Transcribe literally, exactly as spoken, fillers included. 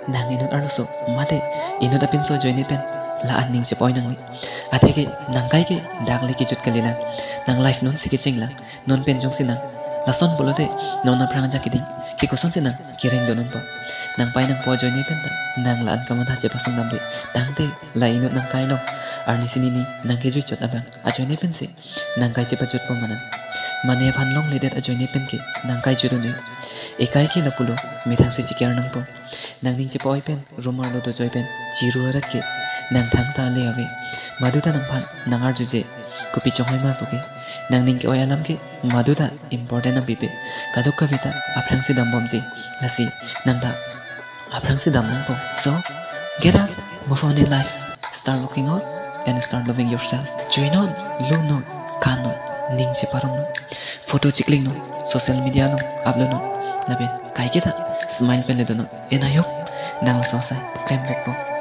Nang inut arloso mate inut apinso ajoine pen la-an ning chepa-oi nangne. Atheke nang kai ke dak le kejut kalilang. Nang life non si kechenglang. Non pen jongsi nang lason pulote non aphrang ajak keding ke kosonsi nang kereng do nonpo? Nang pai nangpo ajoine pen ta nang la-an kamatha chepasung damde. Tangte la inut nang kai along arni si nini nang kejui chot abang ajoine pensi nang kai chepajutpo ma nang? Mane aphan longledet ajoine pen ke nang kai jutdun-e. Ekai ke lapulo, methang si cheker nangpo. Nang ning chepa-oi pen rumar lo dojoi pen chiru arat ke nang thangta ale ave. Maduta nangphan nang arjuje, kopi chonghoi ma puke. Nang ning ke-oi alam ke maduta important nangpipe. Kadokave ta aphrangsi dambomji. Lasi nang ta aphrangsi dam nangpo. So, get up, move on in life, start working out and start loving yourself. Juinon, lunon, kannon, ning cheparongnon, photo chikliknon, social media along uploadnon, lapen kaiketa smile pen ledonon. And I hope nang laso asai klemvekpo.